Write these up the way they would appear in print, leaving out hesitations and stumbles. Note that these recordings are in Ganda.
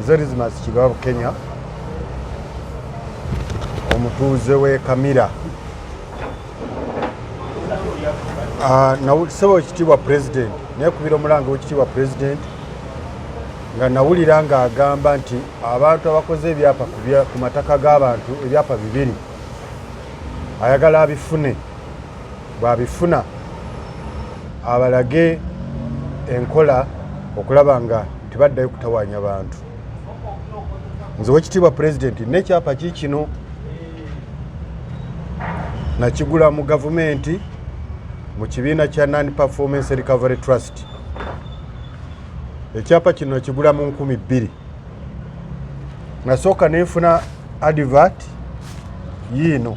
Nze Dismas Kigaba Bukenya, omutuuze w'e Kamira. Ssebo Ekitiibwa Pulezidenti, neekubira omulanga w'Ekitiibwa Pulezidenti nga nawulira ng'agamba nti abantu abakoze ebyapa ku mataka g'abantu, ebyapa bibiri, ayagala abifune, bw'abifuna abalage enkola okulaba nga tebaddayo kutawaanya bantu. Nze Wekitiibwa Pulezidenti, n'ekyapa kiikino nakigula mu gavumenti mu kibiina kya Non Performance Recovery Trust. Ekyapa kino nakigula mu 2000. Nasooka nenfuna advert yiino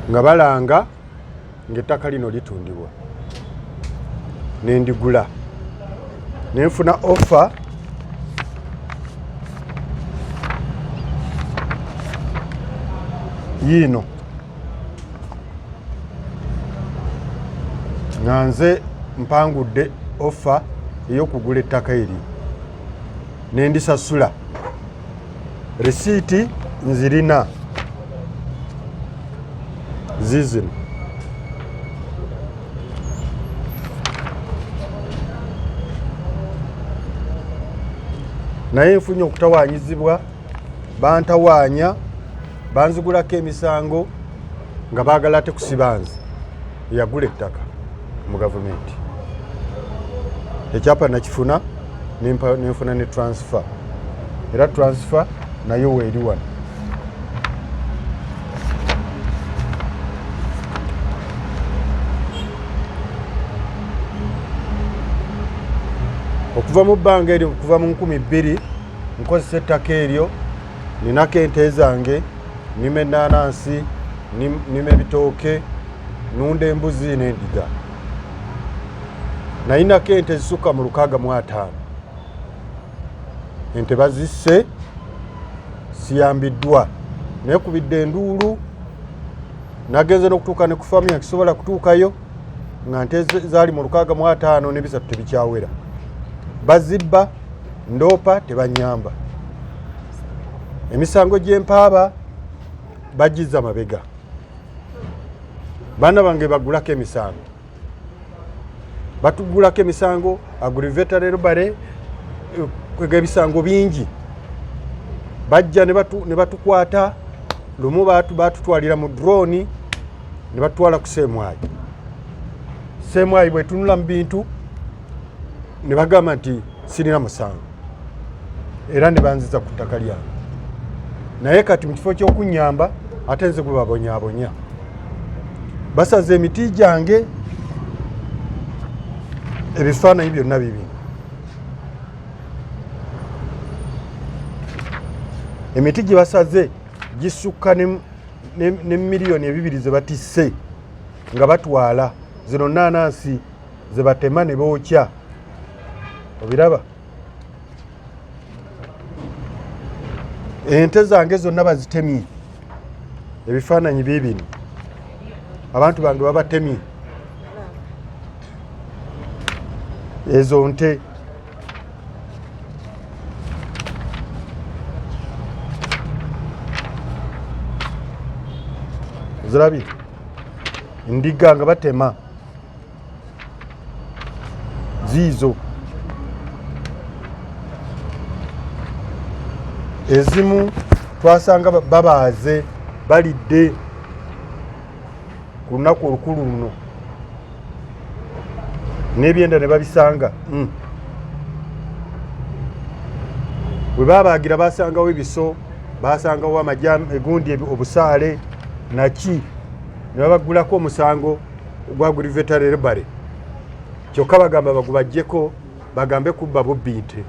nga balanga ng'ettaka lino litundibwa, nendigula, nenfuna offer yiino nga nze mpangudde offer ey'okugula ettaka eryo, nendisasula, risiiti nzirina zizino. Naye nfunye okutawanyizibwa, bantawaanya, banzigulako emisango nga baagala ate kusiba nze eyagula ettaka mu gavumenti. Ekyapa nakifuna, nenfuna ne transfer, era transfer nayo weeri wano. Okuva mu bbanga eryo, okuva mu 2000, nkozesa ettaka eryo, ninako ente zange, nima enanansi, nima ebitooke, nunda embuzi n'endiga. Nayinako ente ezisukka mu 65. Ente bazisse, siyambiddwa, nekubidde enduulu, nagenze n'okutuuka ne ku faamu yange kisobola kutuukayo nga nte zaali mu 65 ne 300 tebikyawera, bazibba. Ndoopa, tebanyamba. Emisango gy'empaaba bagizza mabega. Baana bange bagulako emisango, batugulako emisango aggravated robbery, kwega ebisango bingi. Bajja ne batukwata lumu, batutwalira mu drone ne batutwala ku Seemwayi. Seemwayi bwetunula mu bintu ne bagamba nti sirina musango, era ne banziza ku ttaka lyange. Naye kati mu kifo ky'okunyamba, ate nze gwe babonyabonya. Basaze emiti gyange, ebifaananyi byonna bibi. Emiti gye basaze gisukka ne miliyoni 2 ze batisse nga batwala. Zino naanansi ze batema ne bookya, obiraba. Ente zange zonna bazitemye, ebifaananyi biibino. Abantu bange babatemye. Ezo nte zirabye, ndiga nga batema ziizo. Ezimu twasanga babaaze balidde ku lunaku olukulu luno, n'ebyenda ne babisanga. Bwe babaagira basangawo ebiso, basangawo amaja, egundi, obusaale naki, ne babagulako omusango gwa aggravated robbery. Kyokka bagamba bagubajjeko, bagambe kubba bubbi nte.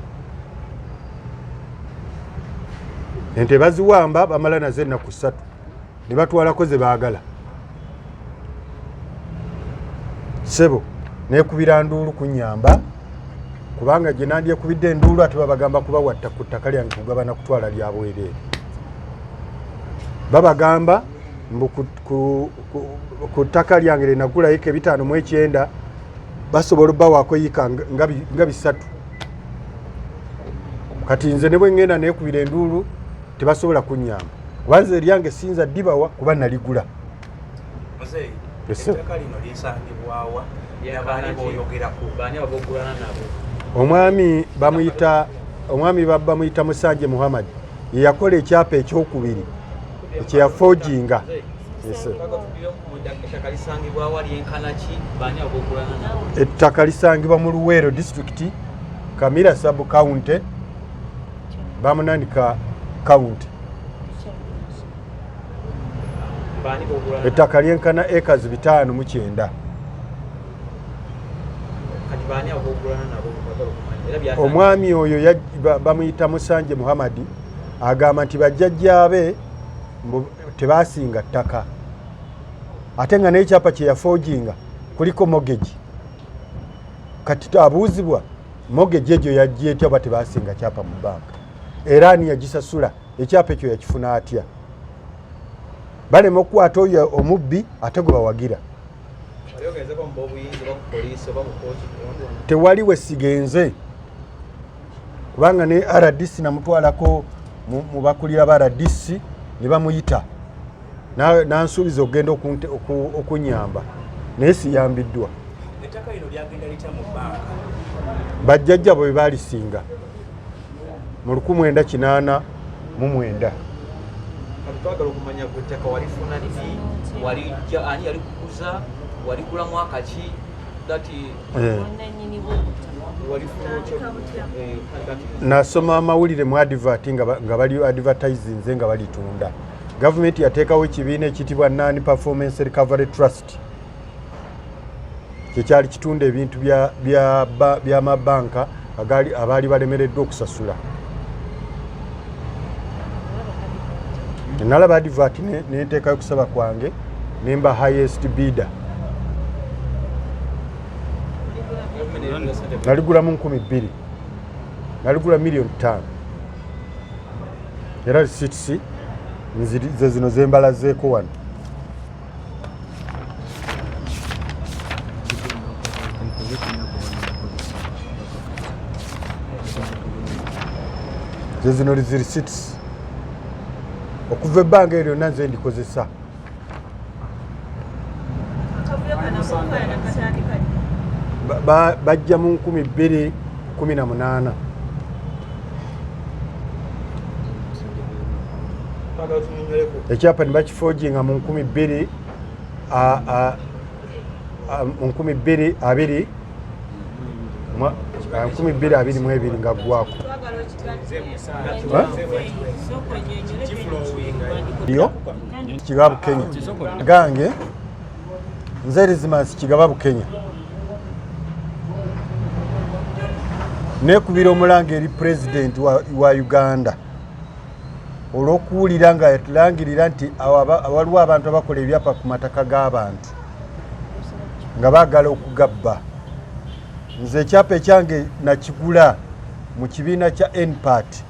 Ente baziwamba, bamala nazo ennaku 3 ne batwalako ze baagala. Ssebo, nekubira nduulu kunyamba, kubanga gye nandyekubidde enduulu ate babagamba kubawatta ku ttaka lyange, kugabana, kutwala lya bwereere. Babagamba mbu ku ttaka lyange lyenagula yika 59 basobola obbawaako yika nga 300. Kati nze ne bwe ŋŋenda neekubira enduulu tebasobola kunnyamba, kuba nze eryange siyinza ddibawa kuba naligula. Muzeeyi, Yes, sir. ettaka lino lisangibwawa? Nabaani boyogerako? Baani abogulana nabo? Omwami bamuyita, omwami bamuyita Musanje Muhammad, ye yakola ekyapa ekyokubiri ekyeyafojinga. Yes, sir. Ettaka lisangibwawa, lyenkana ki, baani abogulana nabo? Ettaka lisangibwa mu Luweero Disitulikiti, Kamira Sub County, Bamunanika County. Baani bogulana? Ettaka lyenkana acres 59. Kati baani abogulana nabo bagala okumanya era byatandika. Omwami oyo bamuyita Musanje Muhammadi, agamba nti bajjajjaabe mbu tebasinga ttaka, ate nga n'ekyapa kye yafoojinga kuliko mortgage. Kati abuuzibwa mortgage egyo yajja etya oba tebasinga kyapa mu banka, era ani yagisasula, ekyapa ekyo yakifuna atya? Balema okukwata oyo omubbi ate gwe bawagira. Wali ogenzeko mu b'obuyinza oba ku poliisi oba mu kooti? Tewali we sigenze, kubanga ne RDC namutwalako mu bakulira ba RDC ne bamuyita nansuubiza okugenda okunyamba, naye siyambiddwa. Ettaka lino lyagenda litya mu banka? Bajjajja bwe baalisinga mu 1989. Kati twagala okumanya gwe ettaka walifuna ddi, walijja ani, yalikuguza, waligula mwaka ki, that walifuna otya? Nasoma amawulire mu advert nga bali advertisinze nga balitunda. Gavumenti yateekawo ekibiina ekiyitibwa Non Performance Recovery Trust, kyekyali kitunda ebintu by'amabanka abaali balemereddwa okusasula. Nalaba advert nenteekayo okusaba kwange nemba highest bidder. Naligula mu 2000, naligula miliyoni 5, era receipts ze zino zembalazeeko wano. Ze zino zi receipts. Okuva ebbanga eryo lyonna nze ndikozesa. Akavuyo kano ak'okukaayana katandika ddi? Bajja mu 2018. Twagala tunyonyoleko. Ekyapa ne bakifojinga mu nkumi bbiri mu nkumi bbiri abiri 2022 nga ggwako. Twagala Ha? Sooka onyonyole. Yo Kigaba Bukenya gange, nze Dismas Kigaba Bukenya, nekubira omulanga eri pulezidenti wa Uganda olw'okuwulira nga yatulangirira nti waliwo abantu abakola ebyapa ku mataka g'abantu nga baagala okugabba. Nze ekyapa ekyange nakigula mu kibiina kya NPAT,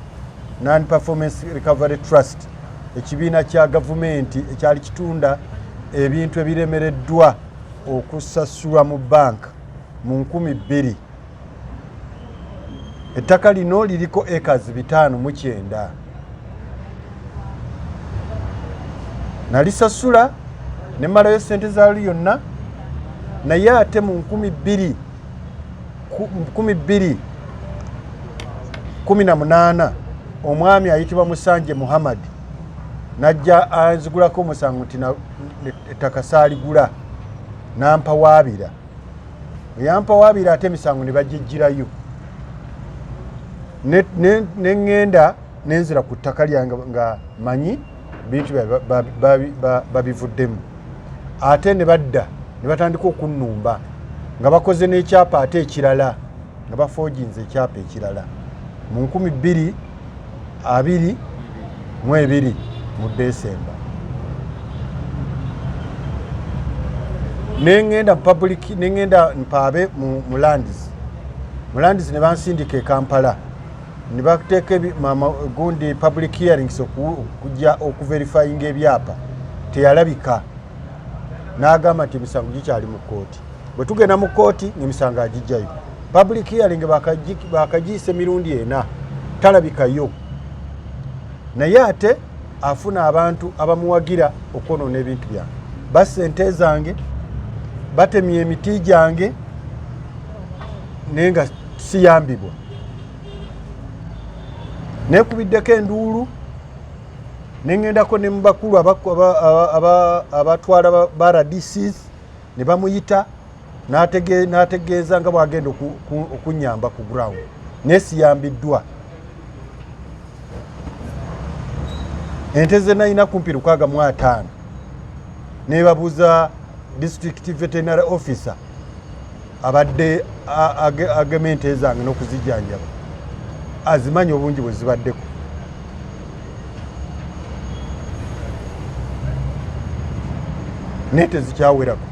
Non Performance Recovery Trust, ekibiina kya gavumenti ekyali kitunda ebintu ebiremereddwa okusasulwa mu banka mu 2000. Ettaka lino liriko acres 59. Nalisasula ne mmalayo sente zaalyo yonna, naye ate mu 2018 omwami ayitibwa Musanje Muhammad najja anzigulako omusango nti ettaka saaligula, nampawaabira. Yampawaabira ate emisango ne bagijjirayo, ne ŋŋenda nenzira ku ttaka lyange nga manyi bintu babivuddemu, ate ne badda ne batandika okunnumba nga bakoze n'ekyapa ate ekirala, nga bafoojinze ekyapa ekirala mu 2022 mu Desemba. Neŋŋenda mu public, neŋŋenda mpaabe mu lands, mu lands ne bansindika e Kampala ne bateeka mama gundi public hearings okujja okuverifyinga ebyapa. Teyalabika, n'agamba nti emisango gikyali mu kkooti. Bwe tugenda mu kkooti ng'emisango agijjayo. Public hearing bakagiyisa emirundi ena. Talabikayo, naye ate afuna abantu abamuwagira okwonoona ebintu byange. Bassa ente zange, batemya emiti gyange, naye nga siyambibwa. Nekubiddeko enduulu, neŋŋendako ne mu bakulu abatwala ba RDCs, ne bamuyita n'ategeeza nga bw'agenda okunyamba ku ground, naye siyambiddwa. Ente ze nalina kumpi 65, nebabuuza district veterinary officer abadde agema ente zange n'okuzijjanjaba, azimanyi obungi bwe zibaddeko. Naye tezikyawerako.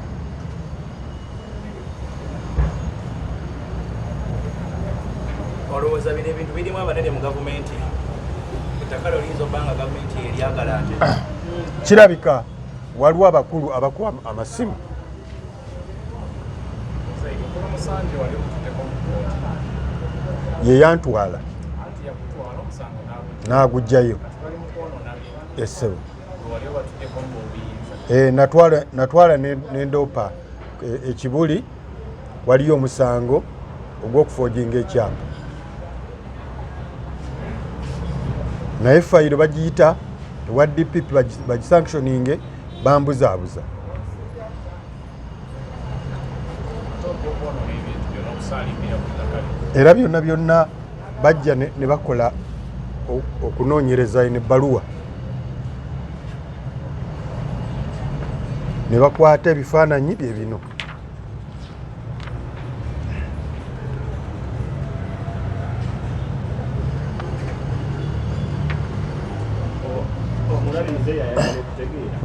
Olowooza bino ebintu birimu abanene mu gavumenti? Ettaka lyo liyinza okuba nga gavumenti eryagala ate? Kirabika waliwo abakulu abakuba amasimu. Musanje wali okututteko mu kkooti. Ye yantwala. Anti yakutwala, omusango n'agujja. N'agugjayo. Kati bali mu kwonoona bintu. Essebo. Gwe wali obatutteko mu obuyinza. Natwala nendoopa ekibuli, waliyo omusango ogw'okufoojinga ekyapa, naye fayiro bagiyita ewa DPP bagisanctioninge, bambuzaabuza. Ate ogw'okwonoona ebintu byo n'okusaalimbira ku ttaka lyo. Era byonna byonna bajja ne bakola okunoonyereza nebbaluwa, ne bakwata ebifaananyi bye bino. Omulabi muzeeyi ayagala okutegeera.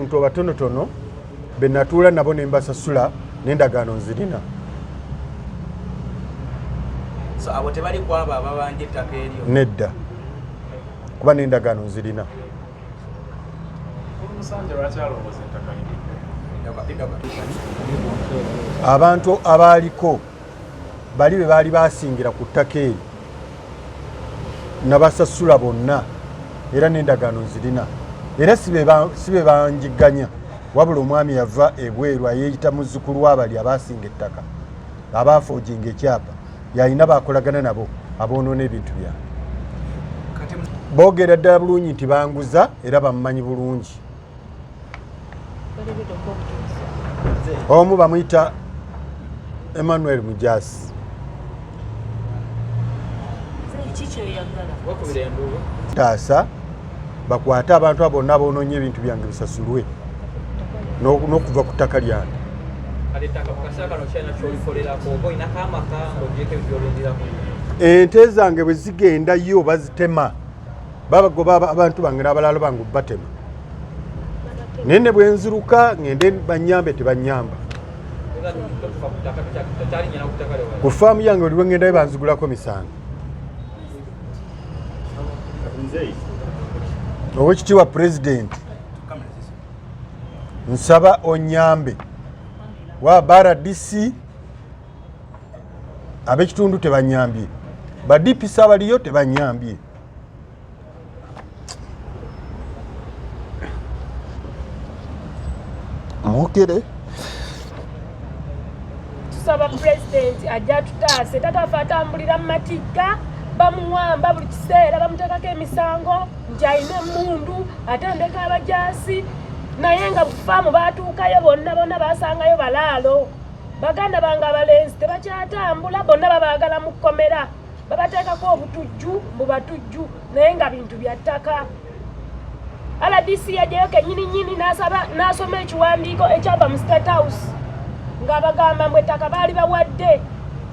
Nti abatonotono be natuula nabo ne mbasasula, n'endagaano nzirina. So abo tebali kwabo ababanja ettaka eryo? Nedda, kuba n'endagaano nzirina. Musanje lwaki alowooza ettaka liridde? Abantu abaaliko bali be baali basingira ku ttaka eryo nabasasula bonna, era n'endagaano nzirina, era si be banjiganya, wabula omwami yava ebweru ayeeyita muzzukulu w'abali abasinga ettaka, abaafoojinga ekyapa, yalina bakolagana nabo aboonoona ebintu byange. Kati Boogera ddala bulungi nti banguza, era bamumanyi bulungi. Balegedde okuba obujulizi. Omu bamuyita Emmanuel Mujasi. Ki kyoyagala? Wakubira enduulu. Taasa bakwate abantu abo bonna aboonoonye ebintu byange, bisasulwe n'okuva ku ttaka lyange. Kati ettaka mu kaseera kano kyalina kyolikolerako oba olinako amaka ng'ogyeko ebyo byolindirako? Ente zange bwe zigendayo bazitema, babagoba abantu bange n'abalala bange batema, naye ne bwe nziruka ngende banyambe, tebanyamba. Totuka ku ttaka, tokyalinyana ku ttaka lyo. Ku faamu yange oli lwengendayo banzigulako misango. Muzeeyi. Owekitiibwa Pulezidenti, nsaba onyambe wa ba RDC ab'ekitundu tebanyambye, ba DPC abaliyo tebanyambye. Mwogere. Tusaba Pulezidenti ajja atutaase. Taata waffe atambulira mu matigga, bamuwamba buli kiseera, bamuteekako emisango nti alina emmundu, atendeka abajaasi, naye nga faamu baatuukayo bonna bonna basangayo balaalo. Baganda bange abalenzi tebakyatambula, bonna babaagala mu kkomera, babateekako obutujju mbu batujju, naye nga bintu bya ttaka. RDC yajjayo kennyini nnyini n'asaba n'asoma ekiwandiiko ekyava mu State House ng'abagamba mbu ettaka baali bawadde,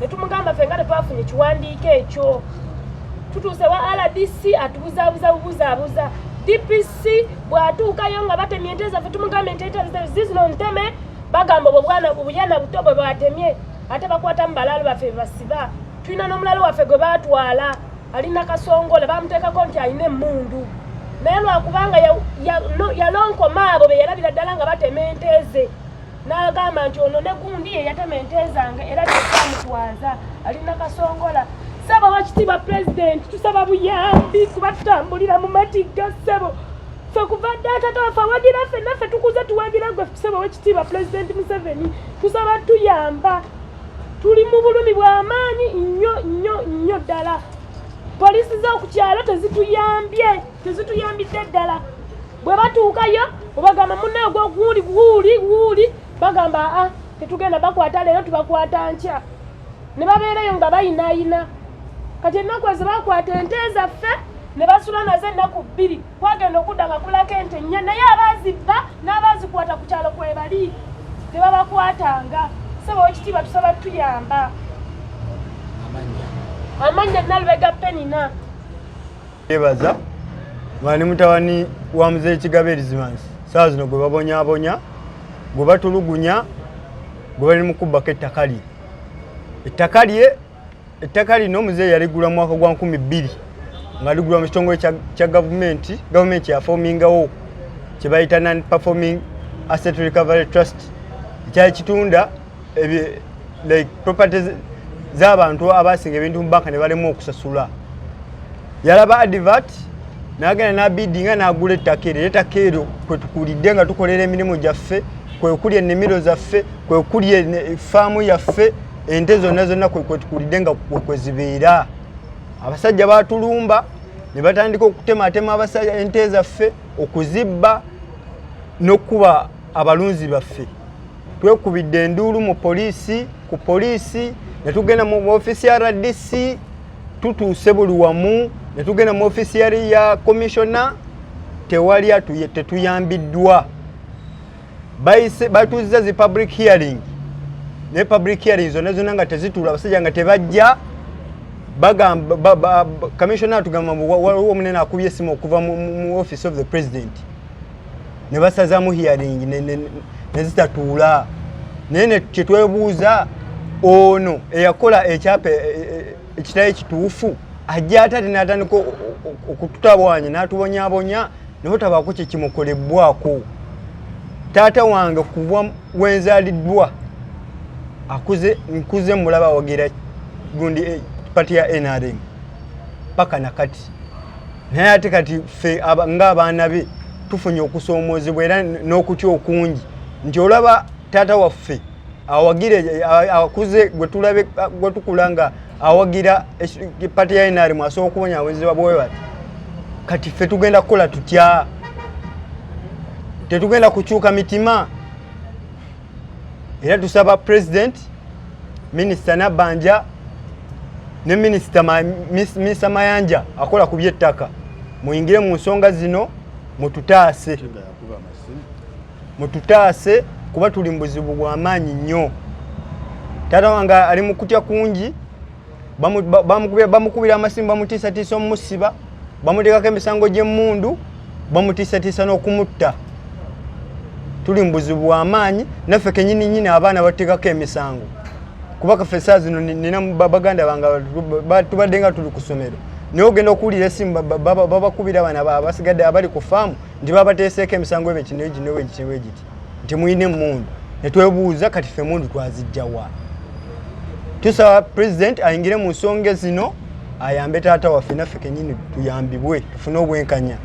ne tumugamba ffe nga tetwafunye kiwandiiko ekyo. Tutuuse wa RDC atubuzaabuza bubuzaabuza. DPC bw'atuukayo nga batemye ente zaffe, tumugamba ente zizino nteme, bagamba obwo bwana buyana buto bwe bwatemye, ate bakwatamu balaalo baffe basiba. Tulina n'omulalo waffe gwe baatwala alina Kasongole, bamuteekako nti alina emmundu, naye lwakubanga yalonkoma abo be yalabira ddala nga batema ente ze, n'agamba nti ono ne gundi ye yatema ente zange, era tekamutwaza alina Kasongola. Ssebo wakitiibwa pulezidenti, tusaba buyambi kuba tutambulira mu matigga. Ssebo, ffe kuva dda taata waffe awagira ffenna, ffe tukuze tuwagira gwe. Ssebo wekitiibwa Pulezidenti Museveni, tusaba tuyamba, tuli mu bulumi bw'amaanyi nnyo nnyo nnyo ddala. Poliisi z'oku kyalo tezituyambye, tezituyambidde ddala. Bwe batuukayo obagamba munnaye gwe guuli guuli guuli, bagamba aa tetugenda bakwata leero, tubakwata nkya, ne babeerayo nga bayinaayina. Kati ennaku ezo bakwata ente zaffe ne basula nazo ennaku 2, kwagenda okudda nga kulako ente nnya, naye abaazibba n'abaazikwata ku kyalo kwe bali tebabakwatanga. Ssebo wekitiibwa, tusaba tuyamba. Amannya Nalubega Penina. Yebaza nga ndi mutabani wa Muzeeyi Kigabe Erizimansi, saawa zino gwe babonyabonya, gwe batulugunya, gwe bali mu kubbako ettaka lye. Ettaka lye, ettaka lino muzeeyi yaligula mu mwaka gwa 2000 nga ligula mu kitongole kya gavumenti. Gavumenti yafomingawo kye bayita Non Performing Asset Recovery Trust, ekyali kitunda like properties z'abantu abasinga ebintu mu banka ne balemwa okusasula. Yalaba advert n'agenda n'abidinga n'agula ettaka eryo. Ettaka eryo kwe tukulidde nga tukolera emirimu gyaffe, kwe kuli ennimiro zaffe, kwe kuli faamu yaffe, ente zonna zonna kwe tukulidde nga kwe zibeera. Abasajja batulumba ne batandika okutematema abasajja ente zaffe, okuzibba n'okukuba abalunzi baffe. Twekubidde enduulu mu poliisi, ku poliisi ne tugenda mu ofiisi ya RDC, tutuuse buli wamu, ne tugenda mu ofiisi ya commissioner, tewali tetuyambiddwa. Batuuzizza zi public hearing, naye public hearing zonna zonna nga tezituula, abasajja nga tebajja. Bagamba commissioner atugamba waliwo omunene akubye esimu okuva mu office of the president, ne basazaamu hearing ne zitatuula. Naye kyetwebuuza, ono eyakola ekyapa ekitali kituufu ajja ate ate n'atandika okututabwanya n'atubonyabonya, naye tabaako kyekimukolebwako. Taata wange kuva wenzaaliddwa akuze nkuze mulaba awagira gundi party ya NRM paka nakati, naye ate kati ffe ng'abaana be tufunye okusoomoozebwa era n'okutya okungi nti olaba taata waffe awagira akuze gwe tulabe gwe tukula nga awagira party ya NRM asobola okubonyaabonyezebwa bwe bati. Kati ffe tugenda kukola tutya? Tetugenda kukyuka mitima. Era tusaba president, Minisita Nabbanja ne Minisita Mayanja akola ku by'ettaka, muyingire mu nsonga zino, mututaase, mututaase kuba tuli mu buzibu bw'amaanyi nnyo. Taata wange ali mu kutya kungi, bamukubira amasimu, bamutiisatiisa omusiba, bamuteekako emisango gy'emmundu, bamutiisatiisa n'okumutta. Tuli mu buzibu bw'amaanyi. Naffe kenyini nyini abaana bateekako emisango, kuba kaffe saa zino nina baganda bange tubadde nga tuli ku ssomero, naye ogenda okuwulira esimu babakubira bana abasigadde abali ku faamu nti babateeseeko emisango ebyo kino gino bwegiti bwegiti nti muyina emmundu. Netwebuuza kati ffe emundu twazijjawa? Tusaba president ayingire mu nsonga zino, ayambe taata waffe, naffe kenyini tuyambibwe tufune obwenkanya.